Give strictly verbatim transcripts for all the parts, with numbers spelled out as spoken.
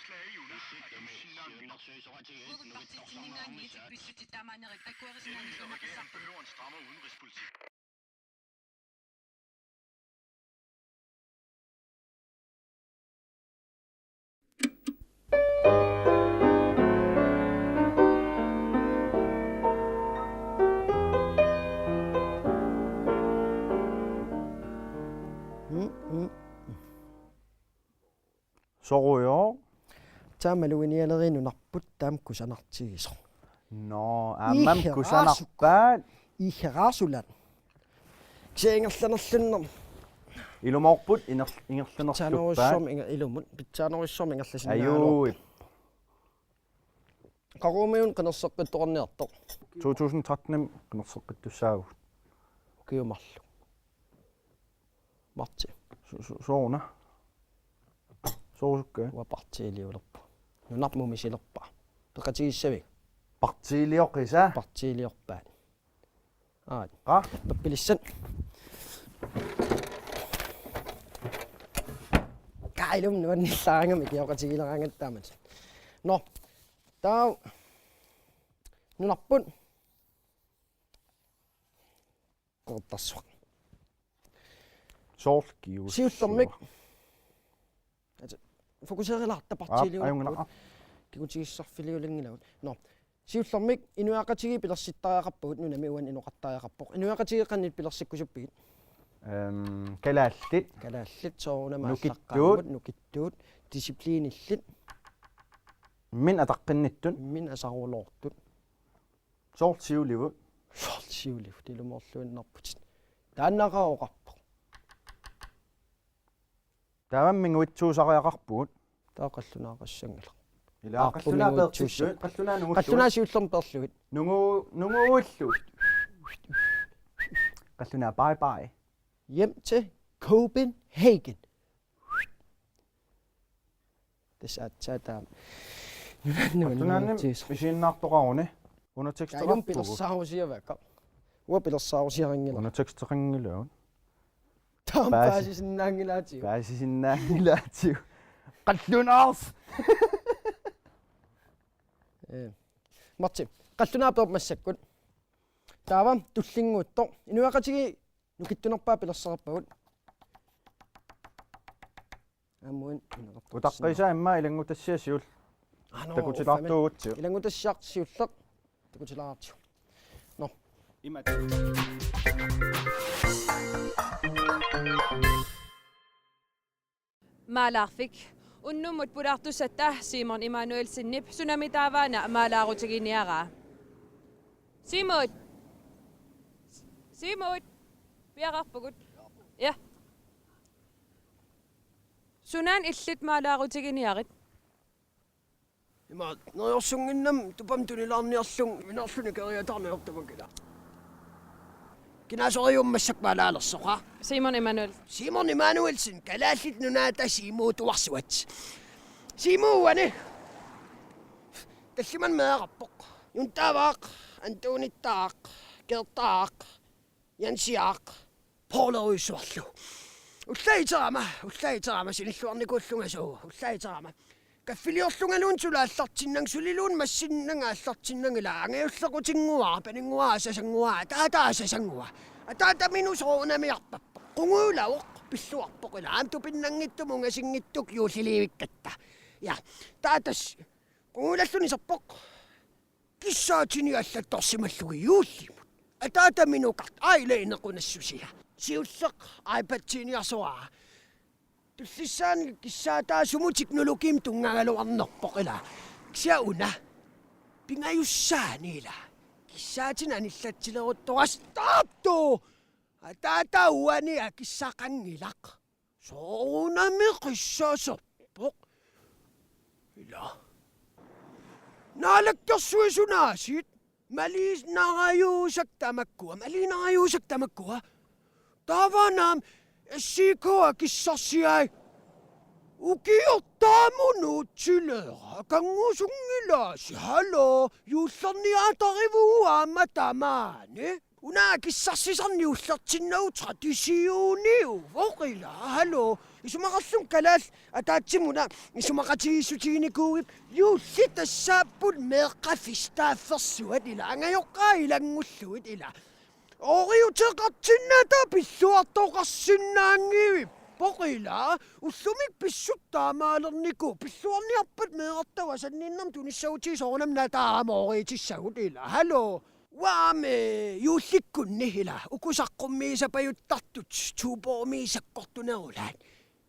Udgangspunktet til Ningaq Nielsen Pilsuti taamaanerit takkuerisinnaanngilluinnartussarput. Sorujo. Taamalu inialeriinut nunarput taama kusanartigisoq. Nå, aammami kusanarpaat. Iheraasu-, iheraasulaa. Kisianni ingerlanerlunnermi. Ilumoorput iner-, ingerlanerluppaat. Pitsaanerujussuarmik inger-, ilumut. Pitsaanerujussuarmik ingerlasinnaajuarput. Ajuuip. Qaqugumiuna qinerseqqittoqarniartoq. To tusind tretten qinerseqqittussaavugut. Ukiut marluk. Marti. Su-, su-, sooruna. Soorusukka. Uanga partiiliulerpunga. Nunarput misilerpara. Peqatigissavigit. Partiilioqisa. Partiiliorpaat. Aat. Qa? Pappilissat. Kailum nuannillaangami kioqatigileraangat taamat. Nå. Taava. Nunarput. Qeqertarsuaq. Soorlu kius. Siullermik. Altså, fokuserilaarta partiiliulerpugut. Aap, ajunngilaq. Kigutigissarfiliulanngilagut. Nå. Siullermik inuiaqatigiit pilersittariaqarpagut nunami uani inoqartariaqarpoq. Inuiaqatigiit qanoq pilersikkusuppigit? Ehm, kalaallit. Kalaallit soorunami aallaqqaammut, nukittuut, disciplinillit. Imminut ataqqinnittut. Imminut asaruloortut. Soorlu siulivut. Soorlu siulivut, ilumoorluinnarputit. Taannaqaaq oqarpoq. Taavami minguitsuusariaqarpugut. Taava qallunaaqassanngilaq. Ila aap, qallunaaq minguitsuussaq. Peertittuit, qallunaaq nungulluit. Qallunaaq siullermik peerlugit. Nungu-, nunguillu. Qallunaaq bye bye. Hjem til Copenhagen. Tassa aatsaat taama. Nunannu. Qallunaanni nuannitsiisoq. Isiginnaartoqaruni. Taajum underteksteqarpugut. Pilersaarusiavakka. Uanga pilersaarusiarinngilanga. Underteksteqanngilagut. Taama paasi-, paasisinnaanngilaatigut. Paasisinnaanngilaatigut. Qallunaars. Ee. Marti, qallunaaq peerpoq massakkut. Taava tullinnguuttoq. Inuiaqatigiit nukittunerpaat pilersaqarpagut. Aamma uani ineqartoq. Utaqqisa immaqa ilanngutassiaq siulleq. Aa, nå, takutilaarutsigu. Uffa, men ilanngutassiaq siulleq. Takutilaartigu. Nå. Imatut. Maalaarfik. Unnummut pulaartussatta Simon Emanuelsenip sunami taavaana maalaarutiginiaraa. Simut! Simut! Piareerpugut. Ja. Sunaana illit maalaarutiginiarit? Ima, neriorsunnginnama tupamik tunilaarniarlugu, inerluni keriataarniartumakila. Kinaasoriummat massakkut maalaalersoq? Simon Emanuel. Simon Emanuelsen, Kalaallit Nunaata Siumuutuarsuat. Siumuuani. Tallimanik meeraqarpoq. Juntaavaaq, Antonittaaq, Gertaaq, Jansiaaq, Poorlerujussuarlu. Ullaaq iterama, ullaaq iterama sinilluarnikuullunga suu, ullaaq iterama. Kaffiliorlungaluunniit suli aallartinnanga, suliluunniit massinnanga aallartinnanga, ila angajullequtinnguara, paninnguara, asasannguara, ataata asasannguara. Ataataminut soorunami arpappoq. Qungujulavoq, pilluarpoq ila, aamma tupinnanngitsumik ungasinngitsukkut juullilivikkatta. Ja, taatas, qungujulalluni iserpoq. Kissaatinik allattorsimallugit juullimut. Ataataminut kart-, aa, ila inequnassusia. Siulleq iPad-iiniarsuara. Tullissaanik kissaataasumut teknologiimik tunngagaluarnerpoq ila. Kisianni una. Pingajussaani ila. Kissaatinik anillatsileruttorassi taartu. Ataata uani akissaqanngilaq. Soorunami qissaserpoq. Ila. Naalakkersuisut aasiit. Maliinarajuusakka tamakkua. Maliinarajuusakka tamakkua. Taavana aamma S I K akissarsiai. Ukiortaamut nuutsileera. Kanngusunngilaassi. Hallo. Juullerniaatarivugut aamma tamaani. Una akissarsisarneq juullertinnagu traditioniuvoq ilaa. Hallo. Isumaqarlunga kalaallit ataatsimut una isumaqatigiissutiginikuugipput juulli tassaapput meeqqat festaffersuat ilaa. Angajoqqaat ilanngullugit ilaa. Ooriuteqartinnagu taava pilluartoqarsinnaanngivipput ilaa. Ullumi pissutsit taamaalernikuupput, pilluarniarpat meerartagut asanninnermut tunissagutsigu soorunami naak taama ooriutissagut ilaa. Hallo. Uanga aamma juullikkunni ilaa uku saqqummiisapajuttartut Tuborgimi sakkortunerulaat.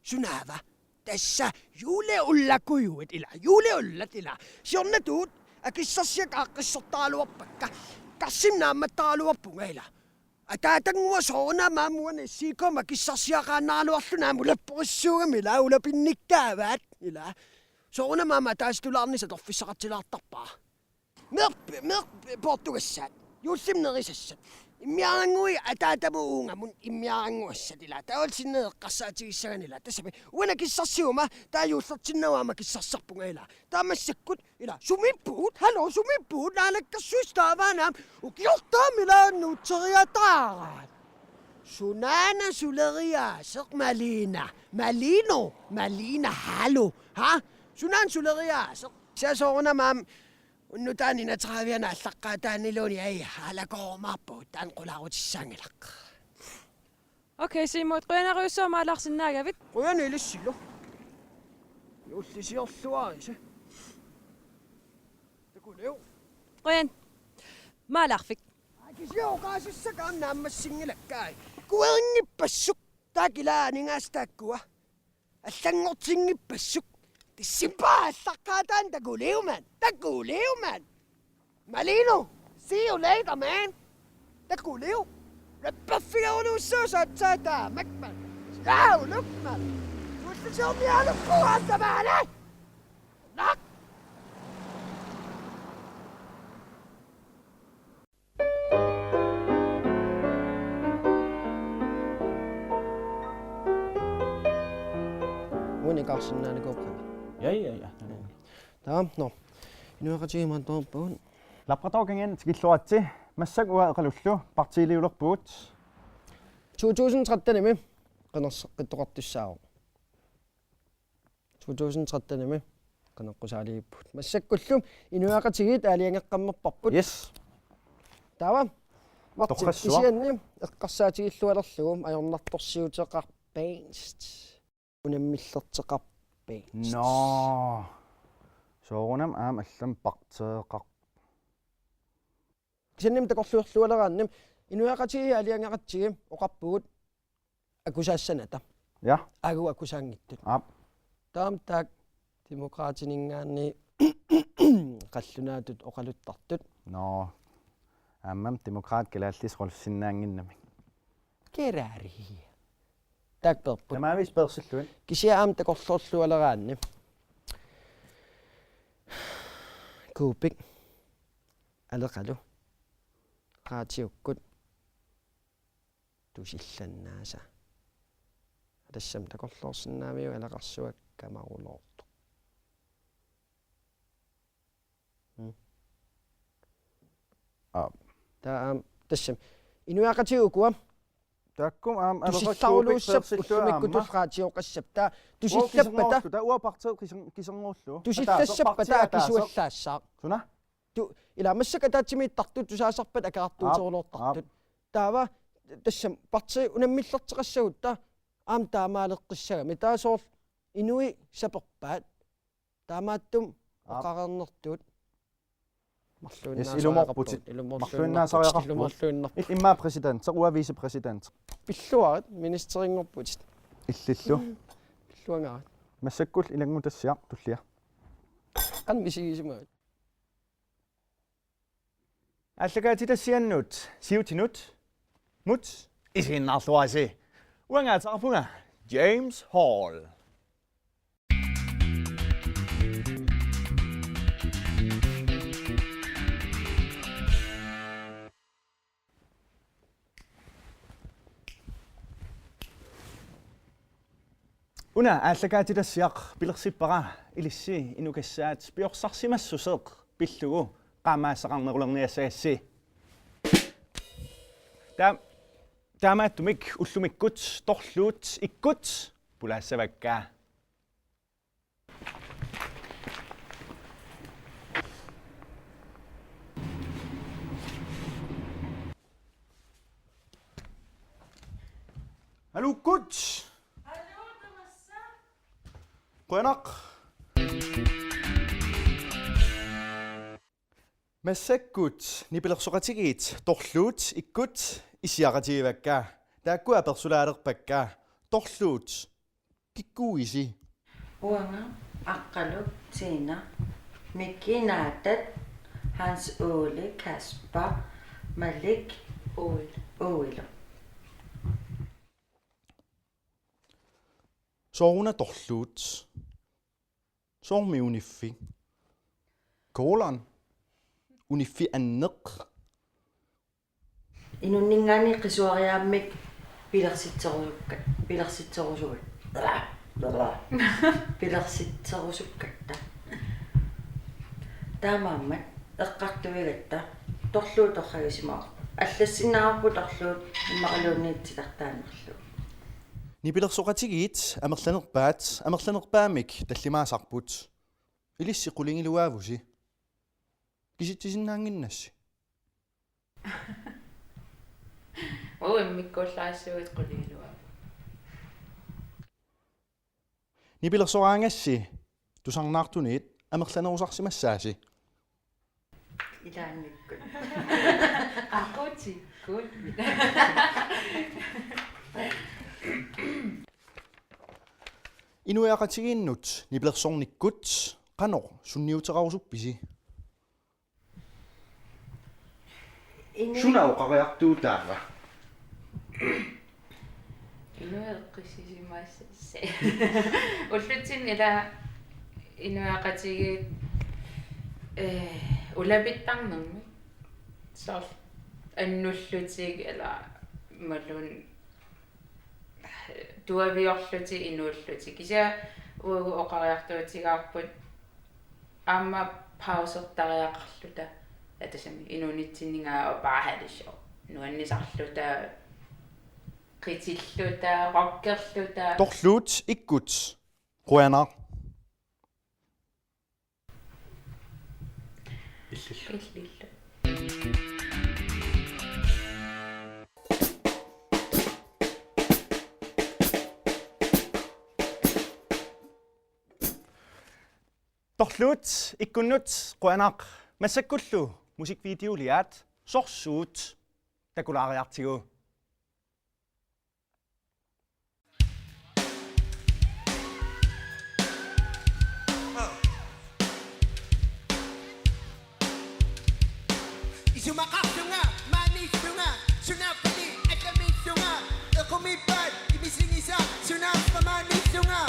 Sunaava? Tassa julerullakujuit ilaa, julerullat ilaa. Siornatigut akissarsiakka aaqqissortaraluarpakka. Karsimi naammattaraluarpunga ilaa. Ataatannguaq soorunami aamma uani S I K-mi akissarsiaqaannaraluarluni aamma ulapporissuugami ilaa, ulapinnikkaavaat ilaa. Soorunami aamma ataatitulaarnissaq atorfissaqartilaartarpara. Meerp-, meerp-, poortugassaat. Juullimi nerisassat. Immiarannguit ataatamut uungamut immiarannguassat ilaa. Taava sinneq eqqarsaatigissagaanni ilaa. Tassami uani akissarsiguma taava juullertinnagu aamma akissarsisarpunga ilaa. Taava massakkut ilaa. Sumiippugut? Hallo, sumiippugut? Naalakkersuisut taavaana aamma ukiortaami ilaa nuutseriataaraat. Sunaana suleriaaseq Malina? Malino? Malina, hallo. Ha? Sunaana suleriaaseq? Sia soorunami aamma unnuk taanna enogtredive-anut aallaqqaataaniluunniit ai halakoorumaarpagut taanna qulaarutissaanngilaq. Okay, Siumut, qujanarujussuaq maalaarsinnaagavit. Qujanaq ilissilu. Juullisiorluaritsi. Takuliu. Qujan. Maalaarfik. Kisianni oqaasissakka aamma naammassinngilakka ai. Kuerinngippassuk. Taakku ilaa aningaasat taakkua. Allanngortinngippassuk. Decembarip aallaqqaataani takuliumaarput. Takuliumaarput. Malino, see you later, man. Takuliu. Rapperfigeruluussaaq aatsaat taamak, man. Siauluk, man. Juullisiorniarukku aasamaale. Nak. Uani karsinnaanikuupput. Ja, ja, ja. Taam, nå. Inuiaqatigiit imaattoorpagut. Labrador Kangianni tikilluaritsi, massakkut uanga Eqalullu partiiliulerpugut. To tusind tretten-imi qinerseqqittoqartussaavoq. To tusind tretten-imi qineqqusaaliippugut. Massakkullu inuiaqatigiit aalajangeqqammerparput. Yes. Taava. Martin, torrassuaq. Kisianni eqqarsaatigillualerlugu ajornartorsiuteqarpianngitsoq. Unammillerteqarpianngitsoq. Nå. Soorunami aamma allamik parteeqarpoq. Kisiannimi takorluulleraanni inuiaqatigiit aalajangeratsigit oqarpugut akusaassanata. Ja. Aajuku akusaanngitsut. Aap. Taama taakku Demokraatininngaanniit qallunaatut oqaluttartut. Nå. Aammami Demokraatit kalaallisut oqalussinnaannginnamik. Get out of here. Taakku peerput. Tamaavisa peersillugit. Kisianni aamma takorluulleraanni. Kuupik. Aleqalu. Raatiukkut. Tusillannaasa. Tassami takorloorsinnaammat aleqarsuaq kamaruloortoq. Mm. Aap. Taava aamma tassami. Inuiaqatigiit ukua. Taakkumi aamma aleqakkut tusillaruluussappat ullumikkutut aamma raatioqassapput. Taava tusillappata. Uanga kiserngorluta, uanga partiit kisen-, kiserngorlugu. Tusillassappata. Ataaseq partiit ataaseq. Akisuallaassaaq. Suna? Tu-, ilaa massakkut ataatsimiittartut tusaasarpata akerartuuteruloortartut. Aap, aap. Taava tassami partiit unammillerteqassagutta aamma taamaaleqqissagami. Taava soorlu inuit saperpaat. Taamaattumik. Aap. Oqareernertut. Yes, marluinnaasariaqarpugut. Ilumorputit. Ilumorluinnarputit. Marluinnaasariaqarpugut. Ilumorluinnarputit. Illit immaqa præsidenti, uanga vicepræsidenti. Pilluarit ministerinngorputit. Illillu. Mm. Pilluangaarit. Massakkullu ilanngutassiaq tullia. Qanoq misigisimavit? Aallakaatitassiannut siutinut mut isiginnaarluarisi. Uanga ateqarpunga James Hall. Una aallakaatitassiaq pilersippara, ilissi inukassaat piorsarsimassuseq pillugu qaammaasseqarnerulerniassagassi. Taam-, taamaattumik ullumikkut torluut ikkut pulaassavakka. Aluukkut. Qujanaq. Massakkut nipilersoqatigiit torluut ikkut issiaqatigivakka. Taakkua apersulaalerpakka. Torluut kikkuuisi? Uanga Aqqaluk Tina, Miki Natat, Hans Ole, Kasper, Malik, Ole, Ole. Sooruna torluut? Soormi uniffi? Kolon. Uniffi anneq. Inunninngaanniit qisuariaammik pilersitserusukka-, pilersitserusugut. Pilersitserusukkatta. Taamaammat eqqartuigatta torluut torragisimavoq. Allassinnaavarput torluut immaqaluunniit titartaannarlugu. Nipilersoqatigiit amerlanerpaat, amerlanerpaamik tallimaasarput. Ilissi qulingiluaavusi? Kisitsisinnaannginnassi? Uu, immikkuullarissuit qulingiluaavoq. Nipilersoraangassi tusarnaartunit amerlanerusarsimassaasi? Ilaannikkut. Aqutikkut. Inuiaqatigiinnut nipilersornikkut qanoq sunniuteqarusuppisi? Ini- Suna oqariartuutaava? Inuit eqqissisimaassapput. Ullutsinni ila inuiaqatigiit, eh, ulapittarnermik. Soorlu annullutik ila imaluunniit tuaviorlutik inuullutik. Kisianni uagut oqariartuutigaarput aamma pausertariaqarluta. Atasami inuunitsinninngaanniit bare have det sjovt. Nuannisarluta, qitilluta, rockerluta. Torluut ikkut. Qujanaq. Illillu. Illillu. Torluut ikkunnut qujanaq. Massakkullu musikvideoliaat Sorsuut takulaariartigu. Isumaqarlunga, maaniillunga, sunaaffa allamiillunga, equmiippaat, imisigisaq, sunaaffa maaniillunga.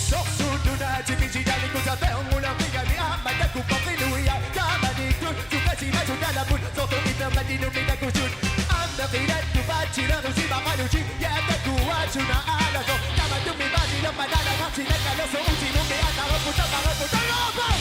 Sorsuutunaa tikisigalikku sapeerngulerpigami aamma takupoq inuiaat taamanikkut sukasimasut talamut sortut ipermatinnummi takusut. Aamma qilattu paatsilerusimaqalusi ja takuaasuna aalasoq. Tamatumi paasilerpat naalagaq sinakkalersoq utimummi aatarepput taparepput talerpoq.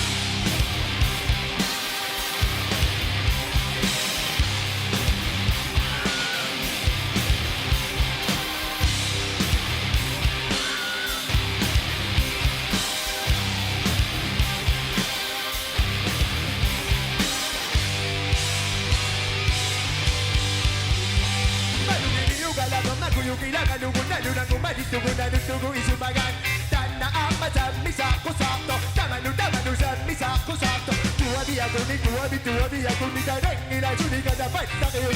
Taanna aamma sammisaqqusaartoq. Tamanut, tamanut sammisaqqusaartoq. Tuaviakunni, tuavi, tuaviakunni taanna. Ila suli katapattaqiu.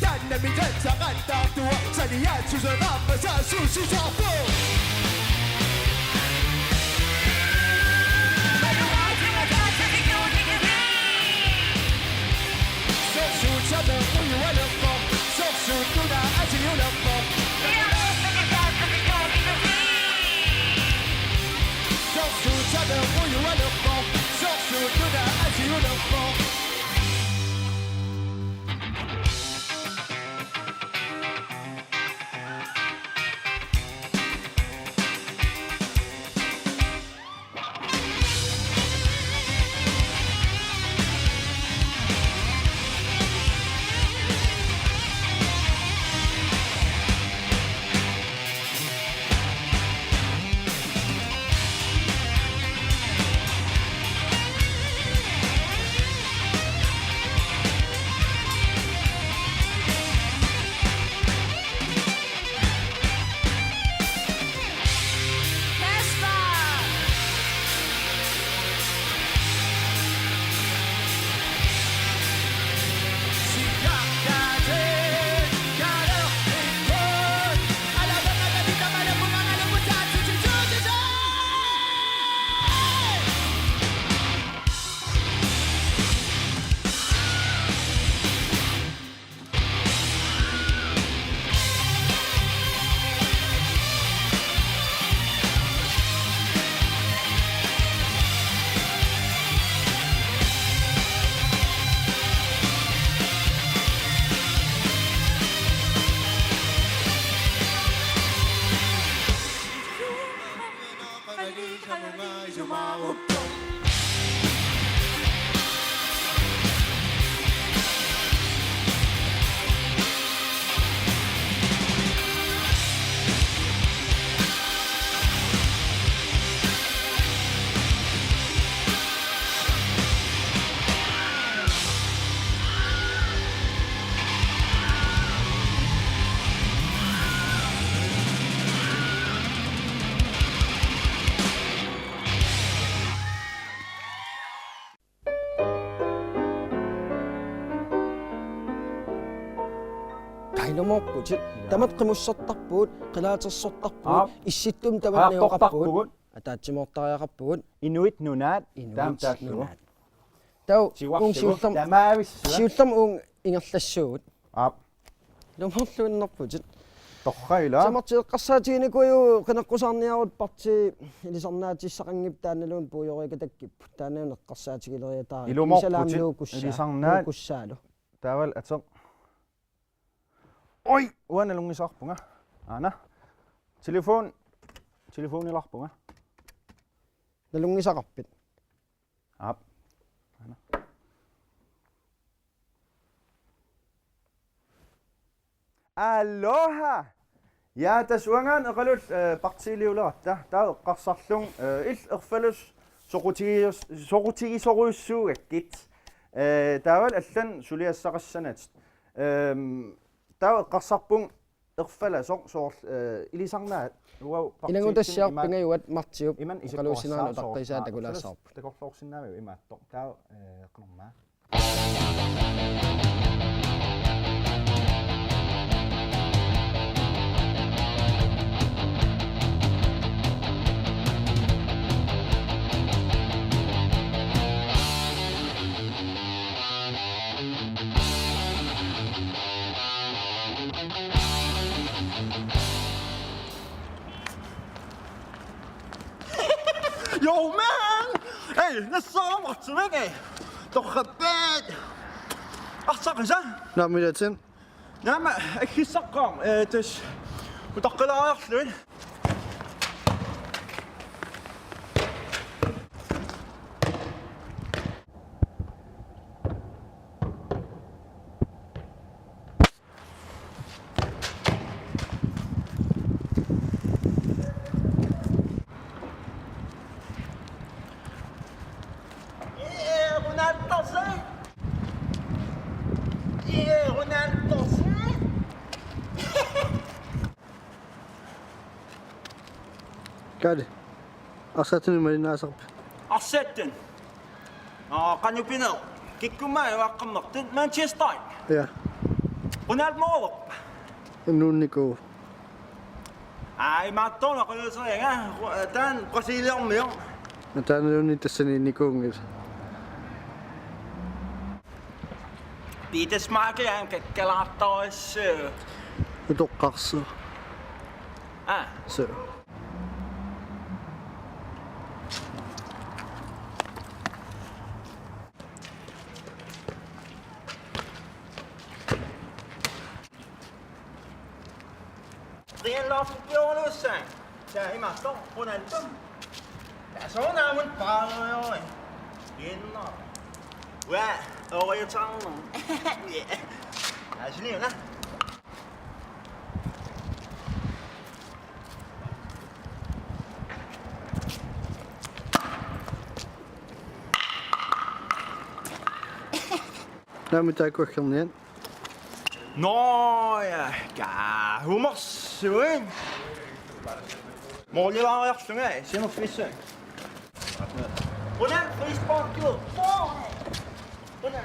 Taannami tassaqattaartua. Saniaat suseqaappa saassussisaarpoq. Sorsuut sapeerujualerpoq. Sorsuutunaa asiulerpoq. Sorsuut sapeer- Moorputit. Ja. Tamat qimussertarpugut, qilaatersortarpugut, aap, issittumi tamanna ajortortarpugut, ajortortarpugut. Ataatsimoortariaqarpugut. Inuit Nunaat. Inuit taama taallugu. Nunaat. Taava siuarlugu uunga siullerm-, tamaavissuaq. Siullermik uunga ingerlassuugut. Aap. Ilumoorluinnarputit. Torrak ilaa. Siamartik eqqarsaatiginikuuagut qineqqusaarniarutta partiit ilisarnaatissaqanngippat taannaluunniit puigorikatakkippat. Taannaluunniit eqqarsaatigileriataarput. Ilumoorputit. Ilisarnaat. Nuukussaalu. Taavalu ateq. Oj, uanga nalunngisaqarpunga. Aana. Telefon. Telefonilaarpunga. Nalunngisaqarpit? Aap. Aana. Aloha! Ja, tassa uangaana Eqalul, eh, partiiliuleratta. Taava eqqarsarlunga, eh, illit erfalus soqutigius-, soqutigisorujussuugakkit. Eh, taavalu allanut suliassaqassanatit. Ehm, taava eqqarsarpunga erfalasoq soorlu, eh, ilisarnaat uagut partiitsinni. Ilanngutassiaq ima-, pingajuat Martiup imannak isikkoqassaaq oqaluussinera soorlu. Utaqqisaasoq takulaassavarput. Takorloorsinnaavagut imaattoq. Taava, eh, qanormaa. Yo, man! Hey, nassaarama artumik, hey! Torrappaat! Arsaq qisa? Naamik ilaatigut. Naamik, aggissaqqaarama, eh, tassa. Utaqqilaariarlugit. Kaali. Arsaattut imalinnaasarpit? Arsaattut. Aa, qanoq pineq. Kikkuummat uaqqammertut Manchester. Ja. Ronaldo mooruk. Nuunnikuuvoq. Aa, imaattoq oqaluuseriga. Taanna Brasiliamiu. Taannaluunniit tassani nikuunngilaq. Peter Schmeichel, han kakkalaartorujussuuvoq. Utoqqarsoq. Aa. Suu. Qianlaarput piorluussaaq. Tassa imaattoq Ronaldo. Tassa soorunami paarujui. Inna. Ua, ooriutaarnera. Asuniuna. Naamik taakku aggerniat? Nå ja, ka humorsuit. Moorlilaariarlunga sinerfissaq. Una frispark jo. Una.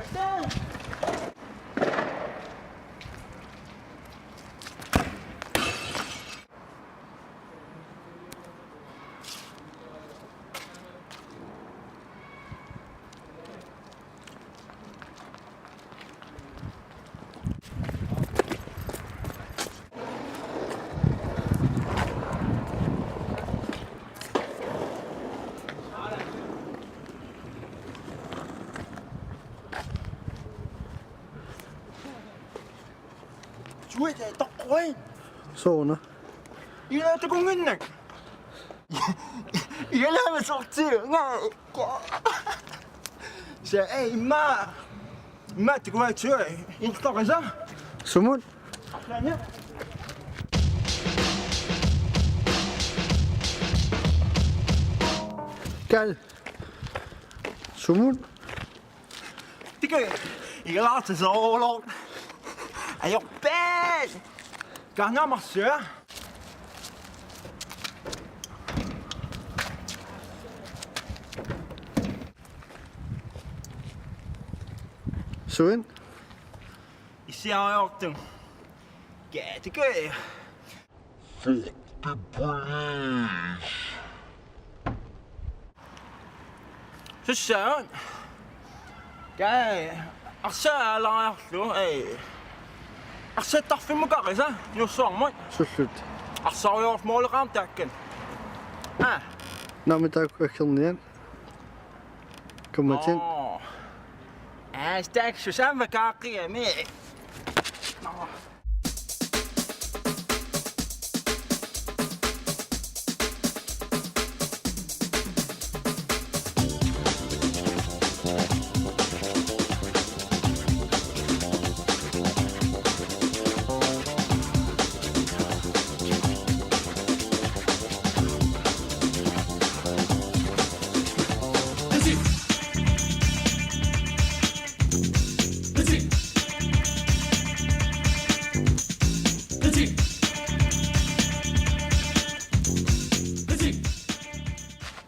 Suit toqqui. Sooruna? Ila tukunnginnak. Ila ma sortiu. Nga. Sa ei ma. Ma tukuatsui. Intoqisa. Sumut? Nanya. Kal. Sumut? Tike, igalaartisoorlugu. Ajorpaat. Kaangamarsia. Suin? Issiariortung. Ja, det gør jeg. Sussaat. Kaa, arsaalaariarlu, ei. Arsaattarfimmukaqisa, nuussuarmut. Sullut. Arsaariorfmoleqaam taakkan. Ah. Namitaak akkernian. Kummatin. Oh. Ah, staak susaamma kaaqqiami. Oh.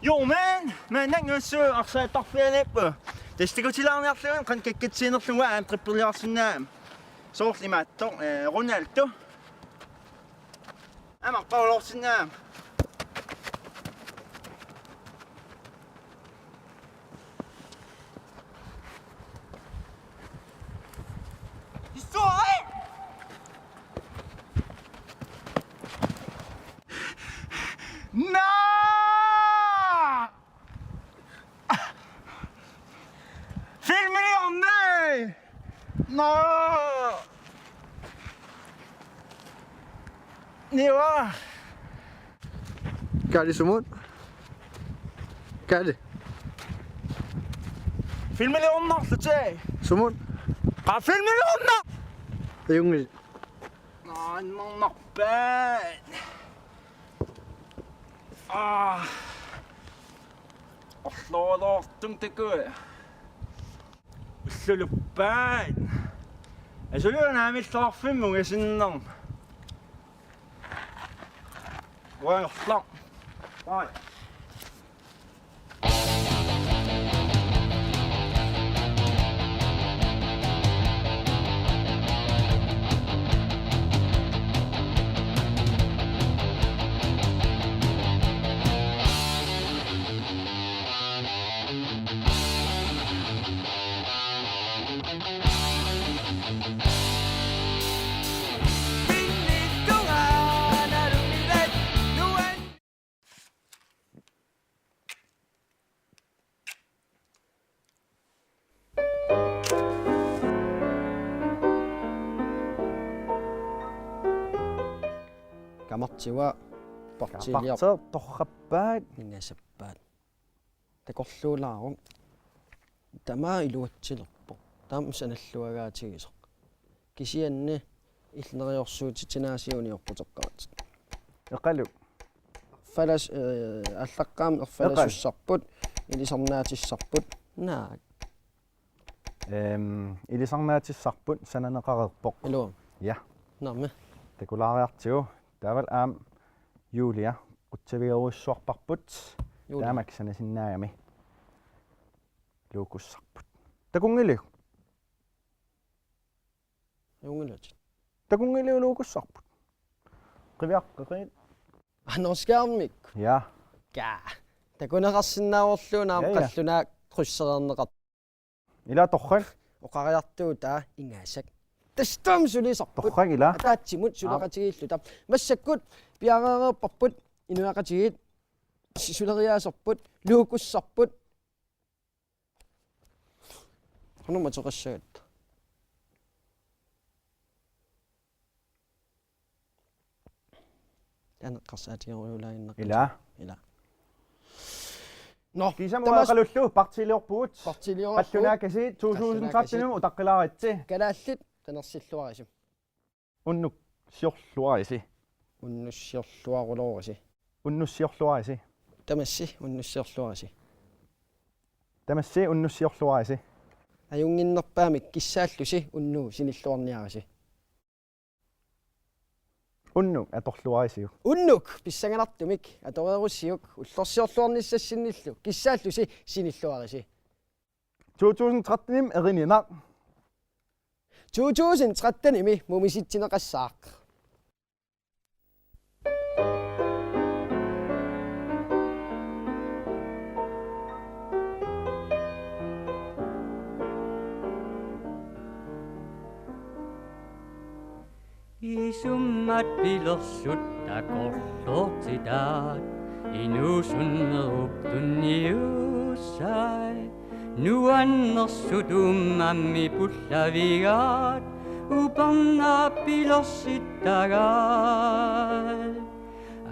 Juumaat, maanna nangussu arsaattarfianiippoq. Tassa tikutilaarniarlugu qanoq kakkatsiinerlugu aamma trippeliarsinnaammat. Soorlu imaattoq, eh, Ronaldo. Aamma paulorsinnaammat. Historie! Naa! Filmiliorneq! Naa! Niua! Kaali sumut? Kaali. Filmiliornarlutik. Sumut? Aa, filmiliorneq! Ajunngilaq. Naa, annernarpaat. Aa. Orloortunga takuuk. Ulluluppaat. Asulu naamilluarfimmut isinnarma. Uangerlaq. Bye. Kamartiua partiilior-, kaparteer torrappaat. Ingasappaat. Takorluulaaruk. Tamaat iluatsilerpoq. Taama sanalluagaatigisoq. Kisianni illit neriorsuutitsinni aasiit unioqquteqqaarlutit. Eqalu. Erfalas-, eh, aallaqqaammut erfalasussarput, ilisarnaatissarput. Naak. Ehm, ilisarnaatissarput sananeqareerpoq. Ilua. Ja. Naammi. Takulaariartigu. Taavalu aamma Julia. Qutsavigerujussuarparput. Julia. Taamak sanasinnaagami. Luukussarput. Takunngiliuk? Takunngilaq. Takunngiliuk Luukussarput? Qiviaqqeqit. Annerskærmik. Ja. Kaa. Takuneqarsinnaavorluunniit aamma. Ja, ja. Qallunaat krydsereerneqartut. Ila torrak. Oqariartuutaa ingasak. Tassa taama sulisarput. Torrak ila. Ataatsimut suleqatigiilluta. Massakkut piareereerparput inuiaqatigiit suleriaaserput, Luukussarput. Qanoq mateqassagat. Taanna eqqarsaatigerujulaaginnarpara. Ila. Ila. Nå, kiisami tamas-, uaqalullu partiiliorpugut. Partiiliorpugut. Qallunaakasiit to tusind tretten-imut utaqqilaaritsi. Kalaallit qinersilluaritsi. Unnussiorluaritsi. Unnussiorluaruloorisi. Unnussiorluaritsi. Tamassi unnussiorluaritsi. Tamassi unnussiorluaritsi. Ajunnginnerpaamik kissaallusi unnuk sinilluarniaritsi. Unnuk atorluarisiuk. Unnuk pissanganartumik atoreerussiuk ullorsiorluarnissassinnilu kissaallusi sinilluaritsi. To tusind tretten-imi erininaq. To tusind tretten-imi mumisitsineqassaaq. Isummat pilersut takorloortitaat inuusunnerup tunniussai. Nuannersut uummammi pullavigaat upernaap pilersittagaat.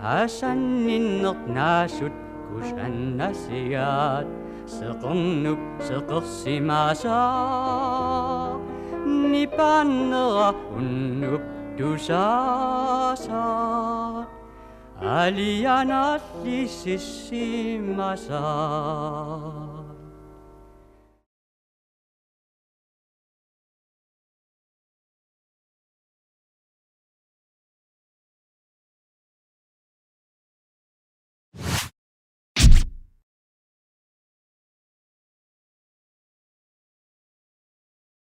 Asanninneq naasut kusannasigaat seqernup seqersimasaa. Nipaannera unnup tusaasaa. Alianaalli sissimasaa.